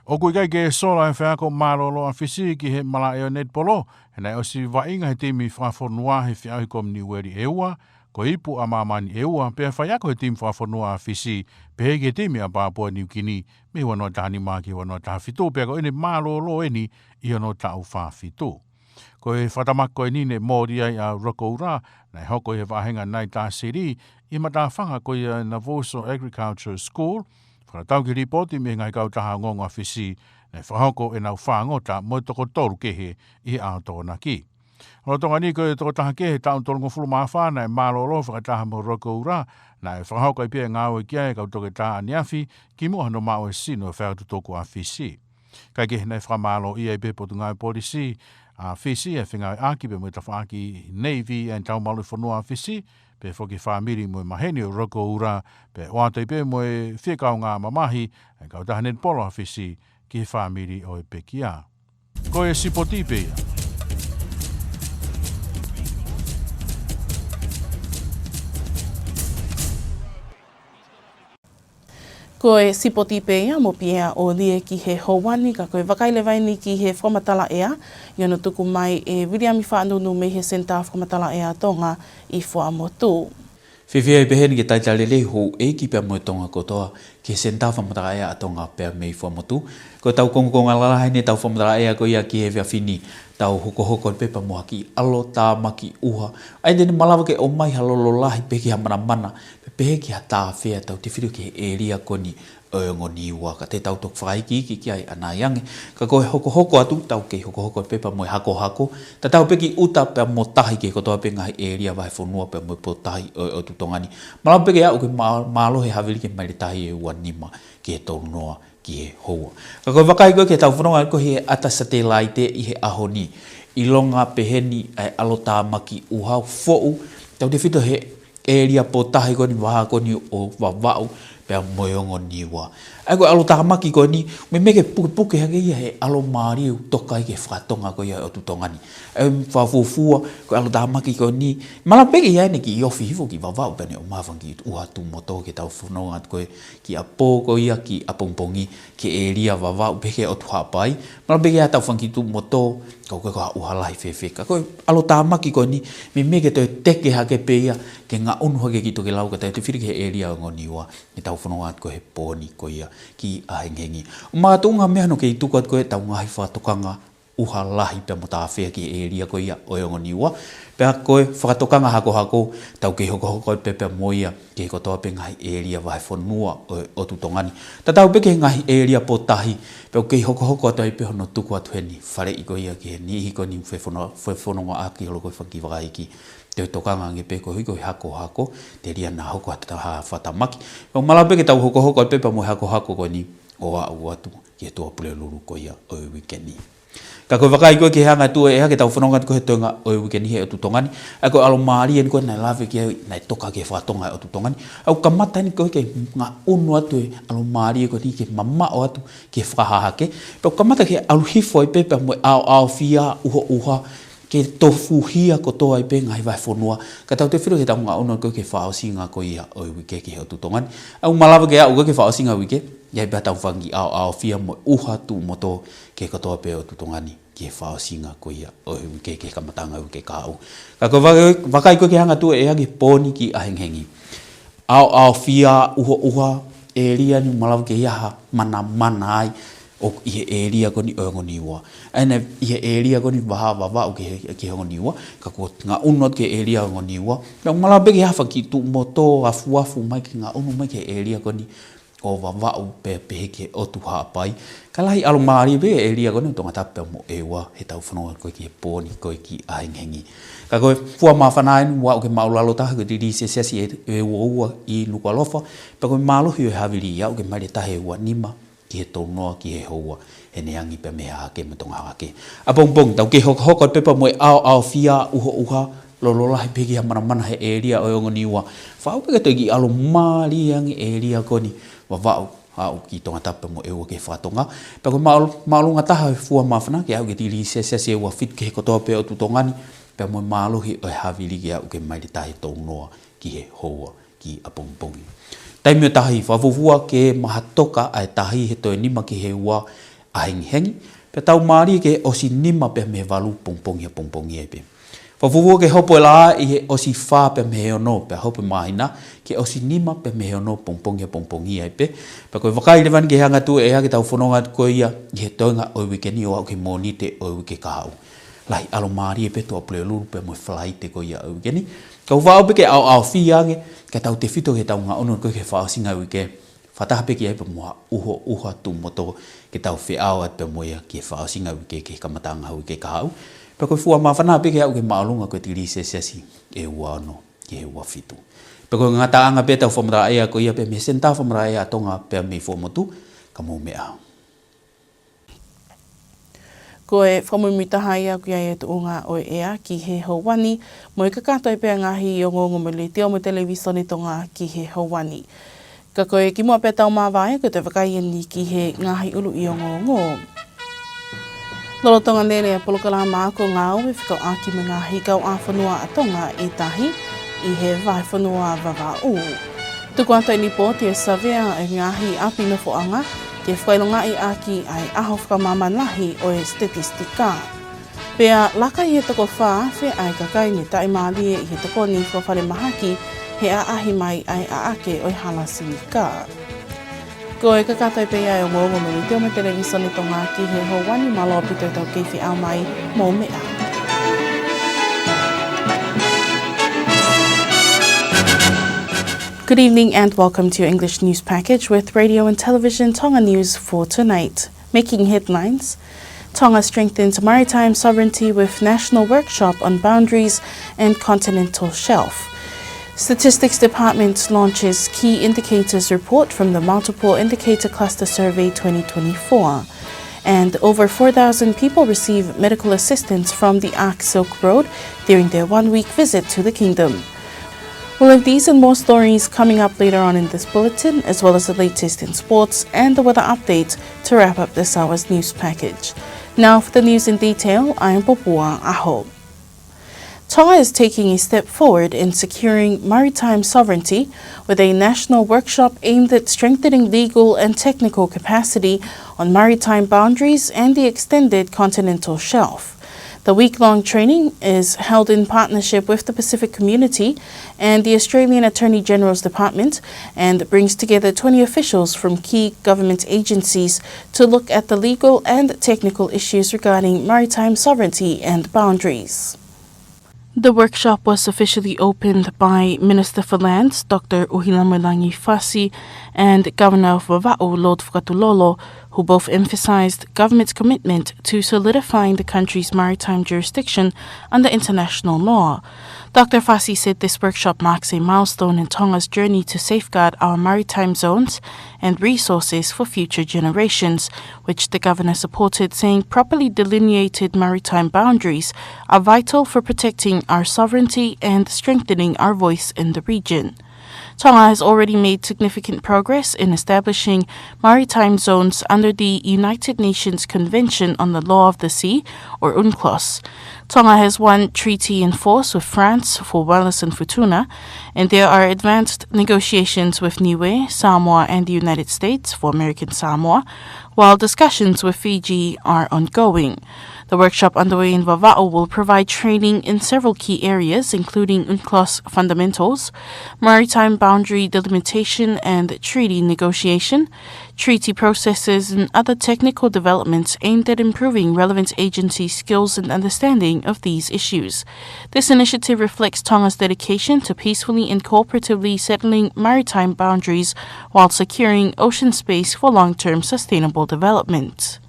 ʻOku ʻikai ke sola e faiako mālōlō ʻa Fisi ki he malaʻe ʻo e netipolo, he naʻe ʻosi vaʻinga he timi fakafonua he feʻauhi Kominiueli ʻe ua, ko e ipu ʻa māmani ʻe ua, pea faiako he timi fakafonua ʻa Fisi, pehē ki he timi ʻa Papua Niukini, mei he ua noa taha nima ki he ua noa taha fitu, pea ko ʻene mālōlō eni ʻi hono taʻu fā fitu. Ko e fakatamaki ko eni ne mole ai ʻa Rokoura, naʻe hoko ʻi he vahenga Ngāi Tāsili, ʻi he matāfanga ko ia Navuso Agricultural School, fakatatau ki he lipooti mei he ngaahi kautaha ongoongo ʻa Fisi, naʻe fakahoko ʻenau fāngota mo e toko tolu kehe ʻi he ʻaho Tokonaki. Lolotonga ni ko e tokotaha kehe taʻu tolungofulu mā fā naʻe mālōlō fakataha mo Rokoura, naʻe fakahoko ai pē ngāue ki ai e kau toketā ʻaneafi, kimuʻa hono maʻu e sino e faiako tutuku ʻa Fisi. Kae kehe naʻe fakamālōʻia ai pē Potungāue Polisi ʻa Fisi e fengāueʻaki pea mo e tafaʻaki Navy ʻa e Taumalu ʻo e Fonua ʻa Fisi, pea foki fāmili mo e maheni ʻo Rokoura, pea ʻoatu ai pē mo e fie kaungā mamahi e kautaha netipolo ʻa Fisi ki he fāmili ʻo e pekia. Ko e sipoti pē ia. Ko e sipoti pē ia mo Piea ʻOlie ki he houa ni, ka ko e vakai leva eni ki he fakamatala ʻea, ʻi hono tuku mai ʻe Viliami Faʻanunu mei he Senitā Fakamatala ʻEa ʻa Tonga ʻi Fuaʻamotu. Fiefia ʻi he pehē ni ke talitali lelei houʻeiki pea mo e Tonga kotoa ki he Senitā Fakamatala ʻEa ʻa Tonga pea mei Fuaʻamotu. Ko ʻetau kongokonga lalahi eni ʻetau fakamatala ʻea ko ia ki he efiafi ni, tau hokohoko pē pea mo ha kiʻi ʻalotāmaki ʻuha. ʻA ia te ne malava ke ʻomai ha lolo lahi pe ki ha manamana, pe pehē ki ha tāfea, tau tefito ki he ʻēlia ko eni ʻo e ongo Niua, ka te tau toki fakaikiiki ki ai ʻanai ange. Ka ko e hokohoko atu, tau kei hokohoko pē pea mo e hakohako, tatau pē ki ʻuta pea mo tahi ki he kotoa pē ngaahi ʻēlia vahefonua pea mo e potahi ʻo e ʻotu Tonga ni. Malava pē ke aʻu ke mā-, mālohi e havili ki he maile tahi ʻe ua nima ki he tolu noa ki he houa. Ka ko e vakai ko ē ki heʻetau fononga ko ē he ʻata satelaite ʻi he ʻaho ni, ʻilonga pehē ni ʻa e ʻalotāmaki ʻuha foʻu, tau tefito he ʻēlia potahi ko eni, vahaʻa ko eni ʻo Vavaʻu pea mo e ongo Niua. ʻA ia ko e ʻalotāmaki ko eni, meimei ke pukepuke hake ia he ʻalomālie ʻoku toka ai ki he fakatonga ko ia ʻo e ʻotu Tonga ni. ʻA ia fakafuofua, ko e ʻalotāmaki ko eni, malava pē ke ʻi ai ʻene kiʻi ofi hifo ki Vavaʻu pea ne ʻomai ha fanga kiʻi ʻuha tuʻu motu ki heʻetau fononga ko ē ki ʻapō ko ia ki ʻapongipongi, ki he ʻēlia Vavaʻu pea ki he ʻotu Haʻapai. Malava pē ke ʻi ai haʻatau fanga kiʻi tuʻu motu, ka ʻoku ʻikai ko ha ʻuha lahi fēfē. Ka ko e ʻalotāmaki ko eni, meimei ke toe teke hake pē ia, ke ngaʻunu hake ki tokelau ka tau tefito ki he ʻēlia ongo Niua, ʻetau fononga atu ko ē he pō ni ko ia ki ʻAhengihengi. ʻO makatuʻunga mei ai hono kei tuku atu ko ē ʻetau ngaahi fakatokanga ʻuha lahi pea mo tāfea ki he ʻēlia ko ia ʻo e ongo Niua. Pea ko e fakatokanga hakohako, tau kei hokohoko pē pea mo ia ki he kotoa pē ngaahi ʻēlia vahefonua ʻo e ʻotu Tonga ni. Tatau pē ki he ngaahi ʻēlia pōtahi, pea ʻoku kei hokohoko atu ai pē hono tuku atu heni faleʻi ko ia ki he niʻihi ko eni fefono-, fefonongaʻaki holo ko e fanga kiʻi fakaikiiki. Toe tokanga ange pē koeʻuhi ko e hakohako, telia naʻa hoko atu ha fakatamaki. Pea ʻoku malava pē ke tau hokohoko ai pē pea mo e hakohako ko eni ʻo aʻu atu ki he Tuʻapulelulu ko ia ʻo e uike ni. Ka ko e vakai ko ē ki he anga e tuʻu ʻea ke tau fononga atu ko ē he toenga ʻo e uike ni he ʻotu Tonga ni. ʻA ia ko e ʻalomālie eni ko ē naʻe lave ki ai, naʻe toka ki he fakatonga ʻo e ʻotu Tonga ni. ʻOku kamata eni ko ē ke ngaʻunu atu e ʻalomālie ko eni ke mamaʻo atu ki he fakahahake. Pea ʻoku kamata ke ʻalu hifo ai pē pea mo e ʻaoʻaofia, ʻuhoʻuha, ke tofuhia kotoa ai pē ngaahi vahefonua. Ka tau toe filo ke tau ngaʻunu ko ē ki he fakaʻosinga ko ia ʻo e uike ki he ʻotu Tonga ni. ʻOku malava ke aʻu ko ē ki he fakaʻosinga uike, ʻi ai pē haʻatau fanga kiʻi ʻaoʻaofia mo e ʻuha tuʻu motu ki he kotoa pē ʻotu Tonga ni ki he fakaʻosinga ko ia ʻo e uike ki he kamataʻanga uike kahaʻu. Ka ko e vakai, vakai ko ē ki he anga e tuʻu ʻea ki he pō ni ki ʻAhengihengi. ʻAoʻaofia, ʻuhoʻuha, ʻēlia ni ʻoku malava ke ʻi ai ha manamana ai ʻoku ʻi he ʻēlia ko eni ʻo e ongo Niua. ʻA ia ʻi he ʻēlia ko eni vaha Vavaʻu ki he, ki he ongo Niua, ka ko e ngaʻunu atu ki he ʻēlia ongo Niua. Pea ʻoku malava pē ke ʻi ai ha fanga kiʻi tuʻu motu afuafu mai ke ngaʻunu mai ki he ēlia ko eni ʻo Vavaʻu pea pehē ki he ʻotu Haʻapai. Ka lahi ʻalomālie pē ʻēlia ko eni ʻo Tongatapu pea mo ʻEua heʻetau fononga ko ē ki he pō ni ko ē ki ʻAhengihengi. Ka ko e fua māfana eni ʻoku aʻu ki he māʻulalo taha ko e tigilī selesiasi ʻe, ʻe uaua ʻi Nukuʻalofa, pea ko e mālohi ʻo e havili ʻo aʻu ki he maile taha ʻe uanima ki he tolunoa ki he houa, heʻene angi pē mei he hahake mo e tonga hahake. ʻApongipongi, tau kei hokohoko pē pea mo e ʻaoʻaofia, ʻuhoʻuha, lolo lahi pē ki ha manamana he ʻēlia ʻo e ongo Niua. Fakaʻau pē ke toe kiʻi ʻalomālie ange ʻēlia ko eni Vavaʻu aʻu ki Tongatapu pea mo ʻEua ki he fakatonga. Pea ko e māʻol-, māʻolunga taha e fua māfana ke aʻu ki he tigilī selesiasi ʻe uafitu ki he kotoa pē ʻotu Tonga ni, pea mo e mālohi ʻo e havili ke aʻu ki he maile taha ʻe tolunoa ki he houa ki ʻapongipongi. Taimi ʻo tahi, fakafuofua ke maha toka ʻa e tahi he toe nima ki he ua ʻahengihengi, pea tau mālie ke ʻosi nima pea mei he valu pongipongi ʻapongipongi ai pē. Fakafuofua ke hopo e laʻā ʻi he ʻosi fā pea mei he ono, pea hopo e māhina ke ʻosi nima pea mei he ono pongipongi ʻapongipongi ai pē. Pea ko e vakai leva eni ki he anga e tuʻu ʻea ke tau fononga atu ko ia ʻi he toenga ʻo e uike ni ʻo aʻu ki he Mōnite ʻo e uike kahaʻu. Lahi ʻalomālie pē Tuʻapulelulu pea mo e Falaite ko ia ʻo e uike ni. Ka ʻoku fakaʻau pē ke ʻaoʻaofia ange, kae tautefito ke tau ngaʻunu ko ē ki he fakaʻosinga uike. Fakataha pē ki ai pea mo ha ʻuhoʻuha tuʻu motu ke tau feʻao atu pea mo ia ki he fakaʻosinga uike ki he kamataʻanga uike kahaʻu. Pea ko e fua māfana pē ke aʻu ki he māʻolunga ko e tigilī selesiasi ʻe uaono ki he uafitu. Pea ko e ngataʻanga pē ʻetau fakamatala ʻea ko ia pea mei he Senitā Fakamatala ʻEa ʻa Tonga pea mei Fuaʻamotu, ka mou meʻa ā. Ko e fakamuimuitaha ia ʻoku ʻi ai e tuʻunga ʻo e ʻea ki he houa ni, mo e kakato ai pē ʻa e ngaahi ongoongo mei he Letiō mo e Televīsone Tonga ki he houa ni. Ka ko e kimuʻa pea tau māvae, ko e toe vakai eni ki he ngaahi ʻuluʻi ongoongo. Lolotonga lele ʻa e polokalama ako ngāue fekauʻaki mo e ngaahi kauʻāfonua ʻa Tonga ʻi tahi ʻi he vahefonua Vavaʻu. Tuku atu ʻe Nipōti e savea ʻa e ngaahi ʻapi nofoʻanga ke fakaʻilongaʻi ʻaki ʻa e ʻaho fakamāmani lahi ʻo e sitetisika. Pea laka ʻi he toko fā afe ʻa e kakai ne taʻimālie ʻi he tokoni fakafalemahaki he ʻaʻahi mai ʻa e ʻaʻake ʻo e hala sinika. Ko e kakato ai pē ia e ongoongo mei he Letiō mo e Televīsone Tonga ki he houa ni. Mālō ʻaupito ʻetau kei feʻao mai, mou meʻa ā. Good evening and welcome to your English news package with Radio and Television Tonga News for tonight. Making headlines: Tonga strengthens maritime sovereignty with national workshop on boundaries and continental shelf. Statistics Department launches key indicators report from the Multiple Indicator Cluster Survey twenty twenty-four. And over four thousand people receive medical assistance from the Ark Silk Road during their one-week visit to the kingdom. We'll have these and more stories coming up later on in this bulletin, as well as the latest in sports and the weather update to wrap up this hour's news package. Now for the news in detail, I am Popua ʻAho. Tonga is taking a step forward in securing maritime sovereignty with a national workshop aimed at strengthening legal and technical capacity on maritime boundaries and the extended continental shelf. The week-long training is held in partnership with the Pacific Community and the Australian Attorney General's Department and brings together twenty officials from key government agencies to look at the legal and technical issues regarding maritime sovereignty and boundaries. The workshop was officially opened by Minister for Lands, Doctor Uhilamoelangi Fasi, and Governor of Vavaʻu, Lord Fakatulolo, who both emphasized government's commitment to solidifying the country's maritime jurisdiction under international law. Doctor Fasi said this workshop marks a milestone in Tonga's journey to safeguard our maritime zones and resources for future generations, which the governor supported, saying properly delineated maritime boundaries are vital for protecting our sovereignty and strengthening our voice in the region. Tonga has already made significant progress in establishing maritime zones under the United Nations Convention on the Law of the Sea, or UNCLOS. Tonga has one treaty in force with France for Wallis and Futuna, and there are advanced negotiations with Niue, Samoa, and the United States for American Samoa, while discussions with Fiji are ongoing. The workshop underway in Vavaʻu will provide training in several key areas, including UNCLOS fundamentals, maritime boundary delimitation and treaty negotiation, treaty processes, and other technical developments aimed at improving relevant agency skills and understanding of these issues. This initiative reflects Tonga's dedication to peacefully and cooperatively settling maritime boundaries while securing ocean space for long-term sustainable development.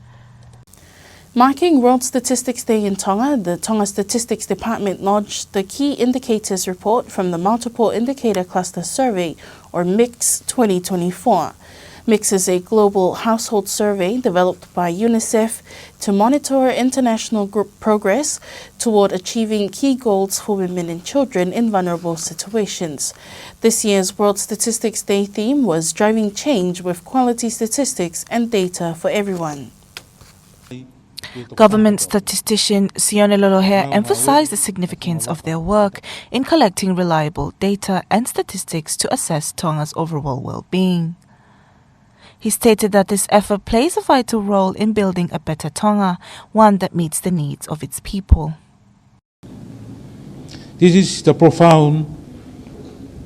Marking World Statistics Day in Tonga, the Tonga Statistics Department launched the Key Indicators Report from the Multiple Indicator Cluster Survey, or MICS twenty twenty-four. MICS is a global household survey developed by UNICEF to monitor international group progress toward achieving key goals for women and children in vulnerable situations. This year's World Statistics Day theme was Driving Change with Quality Statistics and Data for Everyone. Government statistician Sione Lolohea emphasized the significance of their work in collecting reliable data and statistics to assess Tonga's overall well-being. He stated that this effort plays a vital role in building a better Tonga, one that meets the needs of its people. This is the profound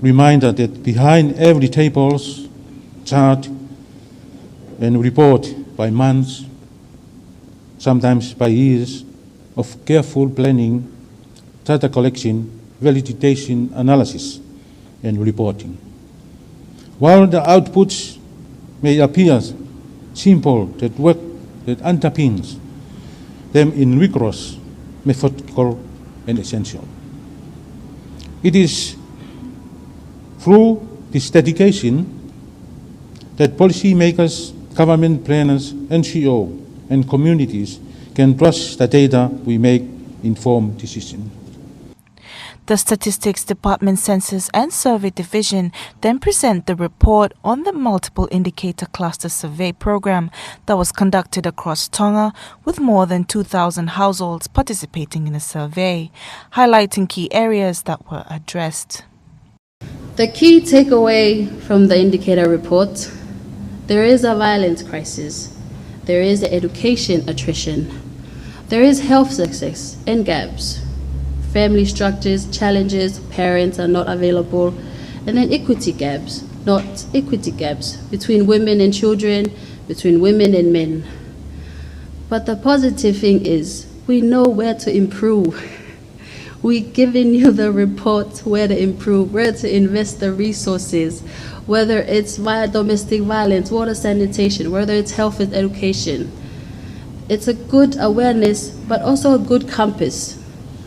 reminder that behind every tables, chart, and report by months, sometimes by years, of careful planning, data collection, validation, analysis, and reporting. While the outputs may appear simple, the work that underpins them is rigorous, methodical, and essential. It is through this dedication that policymakers, government planners, N G O, and communities can trust the data we make inform decisions. The Statistics Department Census and Survey Division then present the report on the Multiple Indicator Cluster Survey program that was conducted across Tonga, with more than two thousand households participating in the survey, highlighting key areas that were addressed. The key takeaway from the indicator report: there is a violence crisis, there is education attrition, there is health success and gaps, family structures, challenges, parents are not available, and then equity gaps, not equity gaps between women and children, between women and men. But the positive thing is, we know where to improve. We're giving you the report where to improve, where to invest the resources, whether it's via domestic violence, water, sanitation, whether it's health and education. It's a good awareness, but also a good compass,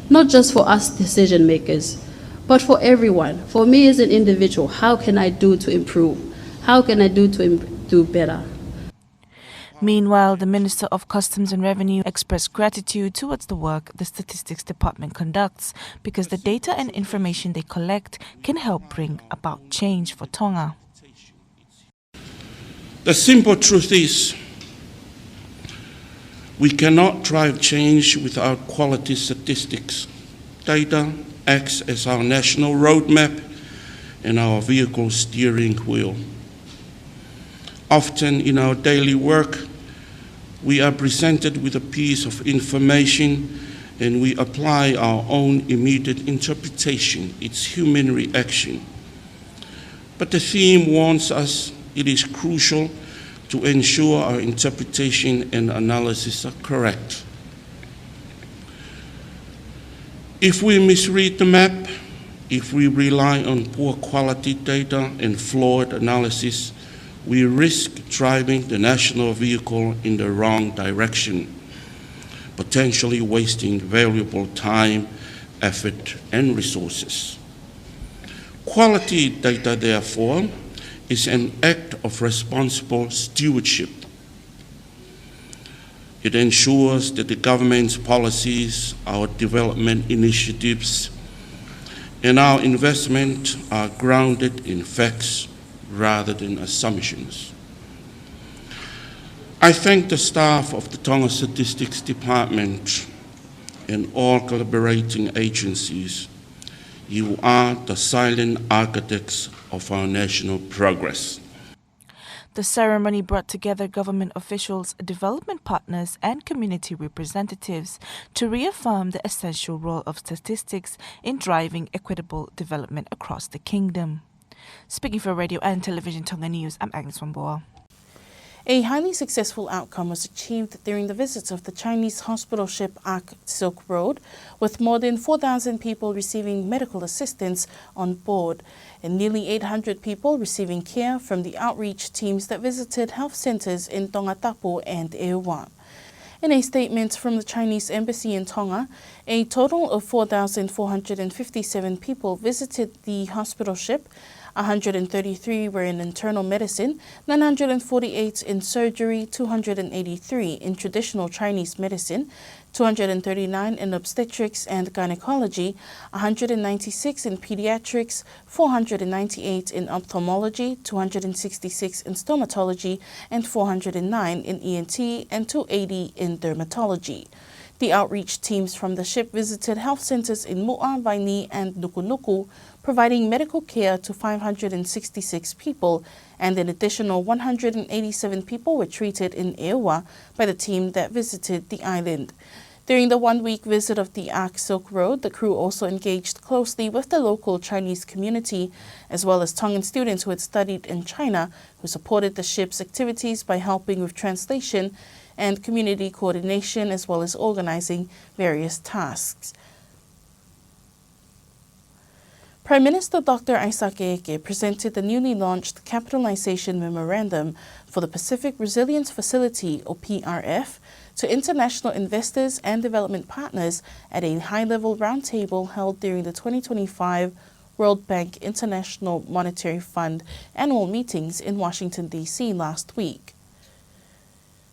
not just for us decision makers, but for everyone. For me as an individual, how can I do to improve? How can I do to im-, do better? Meanwhile, the Minister of Customs and Revenue expressed gratitude towards the work the Statistics Department conducts, because the data and information they collect can help bring about change for Tonga. The simple truth is, we cannot drive change without quality statistics. Data acts as our national roadmap and our vehicle steering wheel. Often in our daily work, we are presented with a piece of information and we apply our own immediate interpretation, it's human reaction. But the theme warns us it is crucial to ensure our interpretation and analysis are correct. If we misread the map, if we rely on poor quality data and flawed analysis, we risk driving the national vehicle in the wrong direction, potentially wasting valuable time, effort, and resources. Quality data, therefore, is an act of responsible stewardship. It ensures that the government's policies, our development initiatives, and our investment are grounded in facts rather than assumptions. I thank the staff of the Tonga Statistics Department and all collaborating agencies. You are the silent architects of our national progress. The ceremony brought together government officials, development partners, and community representatives to reaffirm the essential role of statistics in driving equitable development across the kingdom. Speaking for Radio and Television Tonga News, I'm Agnes Wambua. A highly successful outcome was achieved during the visits of the Chinese hospital ship Ark Silk Road, with more than four thousand people receiving medical assistance on board and nearly eight hundred people receiving care from the outreach teams that visited health centres in Tongatapu and ʻEua. In a statement from the Chinese embassy in Tonga, a total of four thousand four hundred and fifty-seven people visited the hospital ship. One hundred and thirty-three were in internal medicine, nine hundred and forty-eight in surgery, two hundred and eighty-three in traditional Chinese medicine, two hundred and thirty-nine in obstetrics and gynecology, one hundred and ninety-six in pediatrics, four hundred and ninety-eight in ophthalmology, two hundred and sixty-six in stomatology, and four hundred and nine in E N T, and two eighty in dermatology. The outreach teams from the ship visited health centres in Muʻa, Vainī, and Nukunuku, providing medical care to five hundred and sixty-six people, and an additional one hundred and eighty-seven people were treated in ʻEua by the team that visited the island. During the one-week visit of the Ark Silk Road, the crew also engaged closely with the local Chinese community, as well as Tongan students who had studied in China, who supported the ship's activities by helping with translation and community coordination, as well as organising various tasks. Prime Minister Doctor Isaac Eke presented the newly launched Capitalization Memorandum for the Pacific Resilience Facility, or P R F, to international investors and development partners at a high-level roundtable held during the twenty twenty-five World Bank International Monetary Fund annual meetings in Washington, D C last week.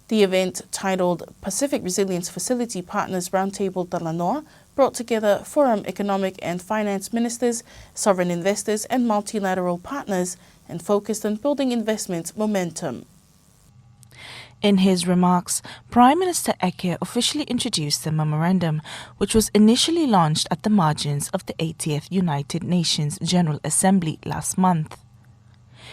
The event, titled Pacific Resilience Facility Partners Roundtable Talanoa, brought together Forum Economic and Finance Ministers, sovereign investors, and multilateral partners, and focused on building investment momentum. In his remarks, Prime Minister Eke officially introduced the memorandum, which was initially launched at the margins of the eightieth United Nations General Assembly last month.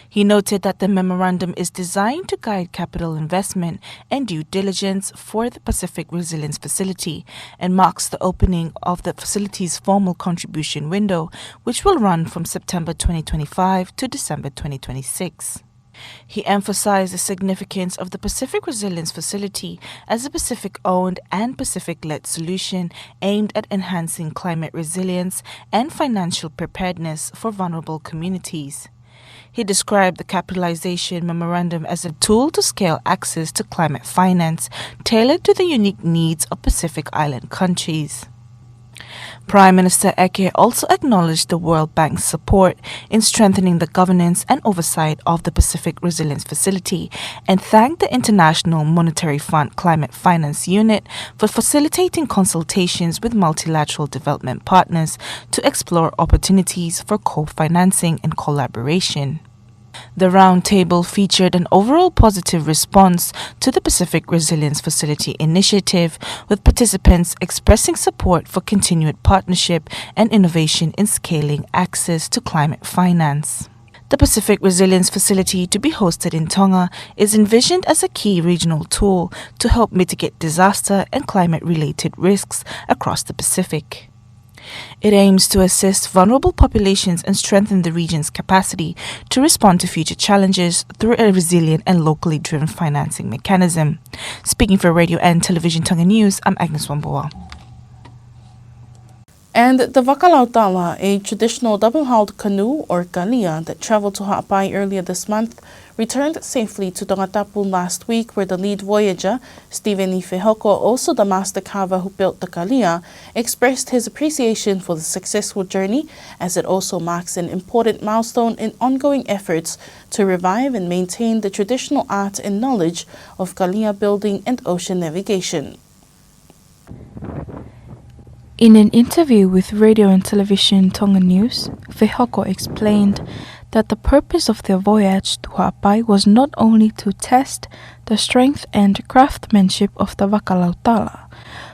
He noted that the memorandum is designed to guide capital investment and due diligence for the Pacific Resilience Facility and marks the opening of the facility's formal contribution window, which will run from September twenty twenty-five to December twenty twenty-six. He emphasized the significance of the Pacific Resilience Facility as a Pacific-owned and Pacific-led solution aimed at enhancing climate resilience and financial preparedness for vulnerable communities. He described the capitalization memorandum as a tool to scale access to climate finance tailored to the unique needs of Pacific Island countries. Prime Minister Eke also acknowledged the World Bank's support in strengthening the governance and oversight of the Pacific Resilience Facility and thanked the International Monetary Fund Climate Finance Unit for facilitating consultations with multilateral development partners to explore opportunities for co-financing and collaboration. The roundtable featured an overall positive response to the Pacific Resilience Facility initiative, with participants expressing support for continued partnership and innovation in scaling access to climate finance. The Pacific Resilience Facility, to be hosted in Tonga, is envisioned as a key regional tool to help mitigate disaster and climate-related risks across the Pacific. It aims to assist vulnerable populations and strengthen the region's capacity to respond to future challenges through a resilient and locally driven financing mechanism. Speaking for Radio and Television Tonga News, I'm Agnes Wambua. And the Vakalautala, a traditional double-hulled canoe or kalia that traveled to Haʻapai earlier this month, returned safely to Tongatapu last week, where the lead voyager, Stephen Fehoko, also the master carver who built the kalia, expressed his appreciation for the successful journey, as it also marks an important milestone in ongoing efforts to revive and maintain the traditional art and knowledge of kalia building and ocean navigation. In an interview with Radio and Television Tonga News, Fehoko explained that the purpose of their voyage to Haʻapai was not only to test the strength and craftsmanship of the Vakalautala,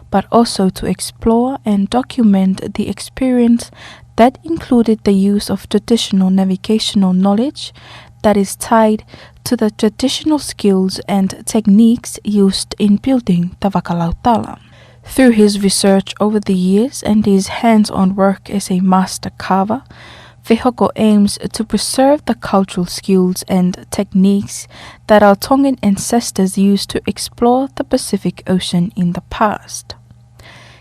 but also to explore and document the experience that included the use of traditional navigational knowledge that is tied to the traditional skills and techniques used in building the Vakalautala. Through his research over the years and his hands-on work as a master carver, Fehoko aims to preserve the cultural skills and techniques that our Tongan ancestors used to explore the Pacific Ocean in the past.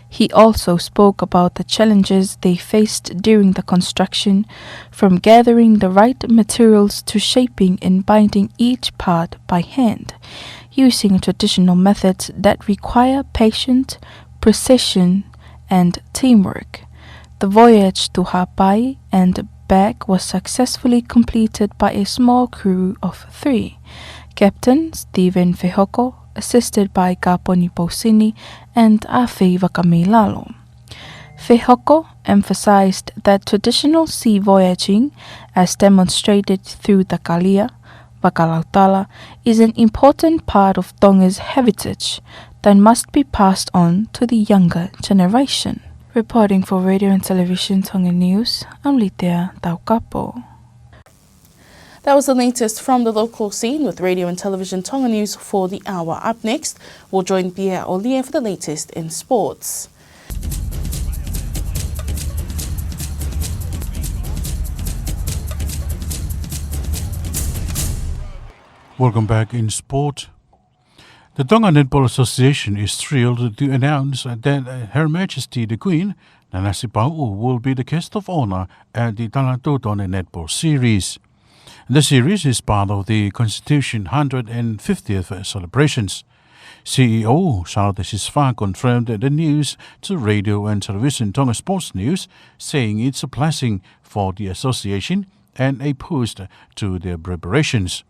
He also spoke about the challenges they faced during the construction, from gathering the right materials to shaping and binding each part by hand, using traditional methods that require patience, precision, and teamwork. The voyage to Haʻapai and back was successfully completed by a small crew of three: Captain Stephen Fehoko, assisted by Kaponi Pousini and Afi Vakameilalo. Fehoko emphasized that traditional sea voyaging, as demonstrated through the kalia, Vakalautala, is an important part of Tonga's heritage that must be passed on to the younger generation. Reporting for Radio and Television Tonga News, I'm Litea Taukapo. That was the latest from the local scene with Radio and Television Tonga News for the hour. Up next, we'll join Pierre Olie for the latest in sports. Welcome back in sport. The Tonga Netball Association is thrilled to announce that, uh, Her Majesty the Queen, Nanasipauʻu, will be the guest of honor at the Tangata Tone Netball Series. The series is part of the Constitution hundred and fiftieth celebrations. C E O Charlotte Sifa confirmed the news to Radio and Television Tonga Sports News, saying it's a blessing for the association and a boost to their preparations.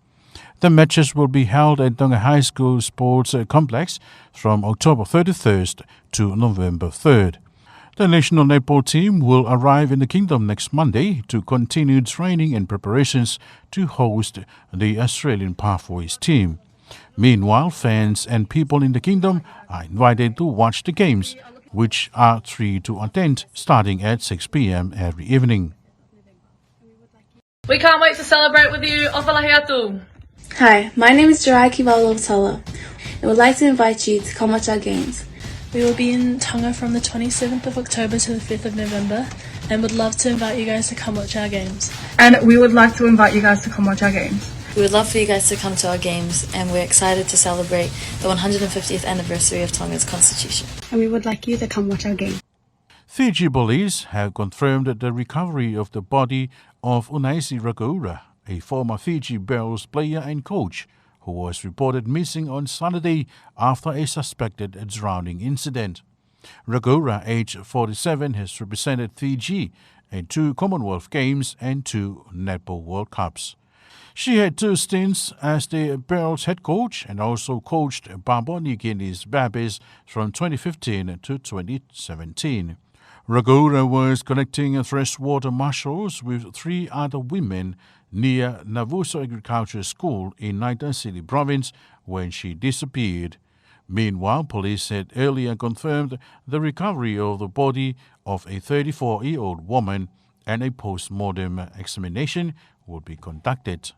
The matches will be held at Tonga High School Sports, uh, Complex from October thirty-first to November third. The national netball team will arrive in the kingdom next Monday to continue training and preparations to host the Australian Pathways team. Meanwhile, fans and people in the kingdom are invited to watch the games, which are three to attend, starting at six p.m. every evening. We can't wait to celebrate with you. ʻOfa lahi atu. Hi, my name is Jaraiki Valovatola. I would like to invite you to come watch our games. We will be in Tonga from the twenty-seventh of October to the fifth of November and would love to invite you guys to come watch our games. And we would like to invite you guys to come watch our games. We would love for you guys to come to our games, and we're excited to celebrate the one hundred and fiftieth anniversary of Tonga's Constitution. And we would like you to come watch our game. Fiji police have confirmed the recovery of the body of Unaisi Rakoura, a former Fiji Pearls player and coach, who was reported missing on Saturday after a suspected drowning incident. Rakoura, aged forty-seven, has represented Fiji in two Commonwealth Games and two Netball World Cups. She had two stints as the Pearls head coach and also coached Papua New Guinea's Babbies from twenty fifteen to twenty seventeen. Rakoura was collecting freshwater mussels with three other women near Navuso Agriculture School in Naitasili Province when she disappeared. Meanwhile, police had earlier confirmed the recovery of the body of a thirty-four-year-old woman and a post-mortem examination will be conducted.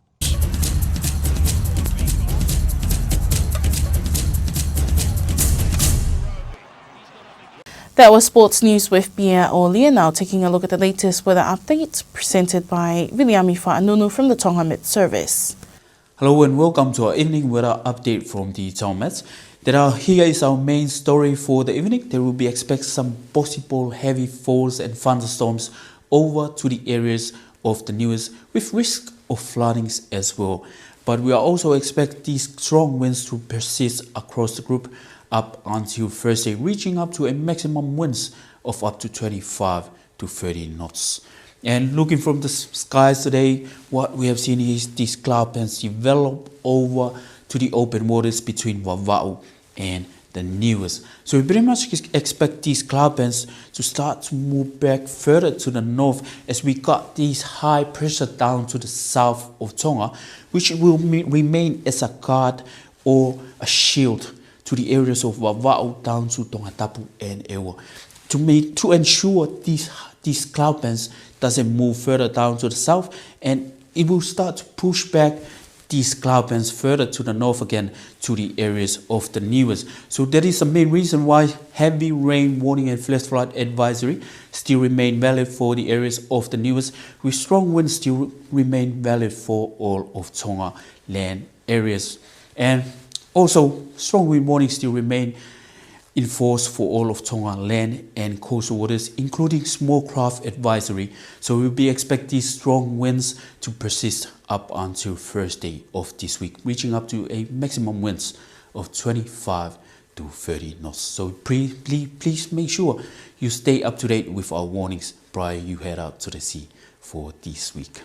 That was sports news with Pia Olia. Now taking a look at the latest weather update presented by Viliami Faanunu from the Tonga Met Service. Hello and welcome to our evening weather update from the Tonga Met. There are, here is our main story for the evening. There will be expect some possible heavy falls and thunderstorms over to the areas of the Niuas with risk of floodings as well. But we are also expect these strong winds to persist across the group up until Thursday, reaching up to a maximum winds of up to twenty-five to thirty knots. And looking from the s-, skies today, what we have seen is these cloud bands develop over to the open waters between Vavaʻu and the Niuas. So we pretty much ex-, expect these cloud bands to start to move back further to the north as we got these high pressure down to the south of Tonga, which will me-, remain as a guard or a shield to the areas of Vavaʻu down to Tongatapu and ʻEua. To make, to ensure these, these cloud bands doesn't move further down to the south, and it will start to push back these cloud bands further to the north again to the areas of the Niuas. So that is the main reason why heavy rain warning and flash flood advisory still remain valid for the areas of the Niuas, with strong winds still remain valid for all of Tonga land areas. And also, strong wind warnings still remain in force for all of Tonga land and coastal waters, including small craft advisory. So we'll be expecting strong winds to persist up until Thursday of this week, reaching up to a maximum winds of twenty-five to thirty knots. So pre-, ple-, please make sure you stay up to date with our warnings prior you head out to the sea for this week.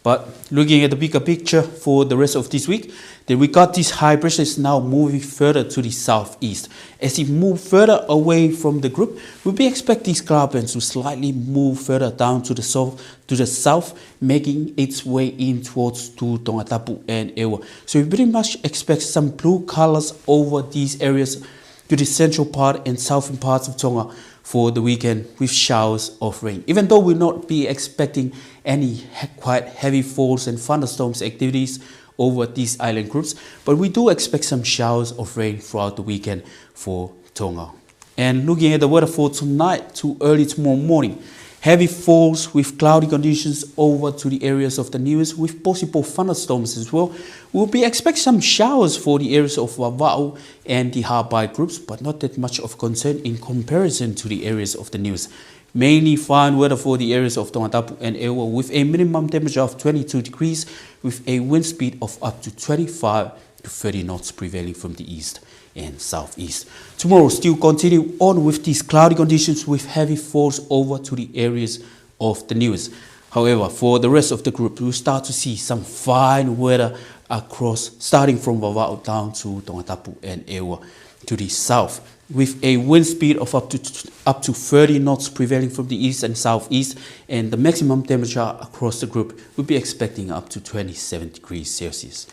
But looking at the bigger picture for the rest of this week, then we got this high pressure is now moving further to the southeast. As it moves further away from the group, we'll be expecting these cloud bands to slightly move further down to the south, to the south, making its way in towards to Tongatapu and ʻEua. So we pretty much expect some blue colors over these areas to the central part and southern parts of Tonga for the weekend with showers of rain. Even though we'll not be expecting any he-, quite heavy falls and thunderstorms activities over these island groups, but we do expect some showers of rain throughout the weekend for Tonga. And looking at the weather for tonight to early tomorrow morning, heavy falls with cloudy conditions over to the areas of the Niuas with possible thunderstorms as well. We'll be expect some showers for the areas of Vavaʻu and the Haʻapai groups, but not that much of concern in comparison to the areas of the Niuas. Mainly fine weather for the areas of Tongatapu and ʻEua with a minimum temperature of twenty-two degrees with a wind speed of up to twenty-five to thirty knots prevailing from the east and southeast. Tomorrow, still continue on with these cloudy conditions with heavy falls over to the areas of the Niuas. However, for the rest of the group, we'll start to see some fine weather across, starting from Vavaʻu down to Tongatapu and ʻEua to the south, with a wind speed of up to, up to thirty knots prevailing from the east and southeast, and the maximum temperature across the group will be expecting up to twenty-seven degrees Celsius.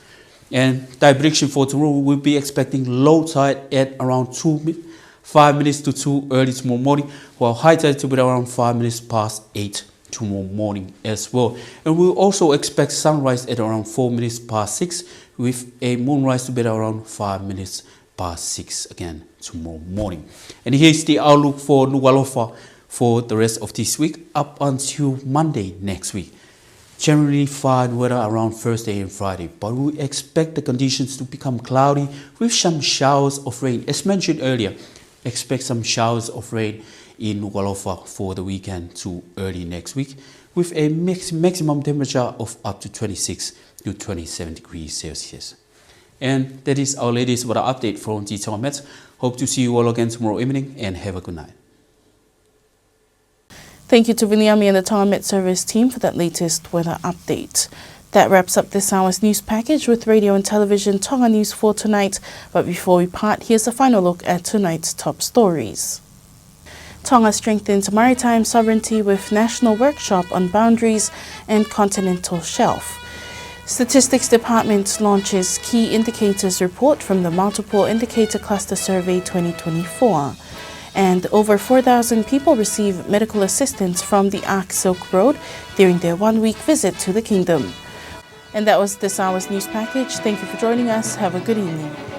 And tide prediction for tomorrow, we'll be expecting low tide at around two mi-, five minutes to two early tomorrow morning, while high tide to be around five minutes past eight tomorrow morning as well. And we'll also expect sunrise at around four minutes past six, with a moonrise to be around five minutes past six again tomorrow morning. And here's the outlook for Nukuʻalofa for the rest of this week up until Monday next week. Generally fine weather around Thursday and Friday, but we expect the conditions to become cloudy with some showers of rain. As mentioned earlier, expect some showers of rain in Nukuʻalofa for the weekend to early next week, with a max-, maximum temperature of up to twenty-six to twenty-seven degrees Celsius. And that is our latest weather update from the Tonga Met. Hope to see you all again tomorrow evening, and have a good night. Thank you to Viliami and the Tonga Met Service team for that latest weather update. That wraps up this hour's news package with Radio and Television Tonga News for tonight. But before we part, here's a final look at tonight's top stories. Tonga strengthens maritime sovereignty with national workshop on boundaries and continental shelf. Statistics Department launches key indicators report from the Multiple Indicator Cluster Survey twenty twenty-four. And over four thousand people receive medical assistance from the Ark Silk Road during their one-week visit to the kingdom. And that was this hour's news package. Thank you for joining us. Have a good evening.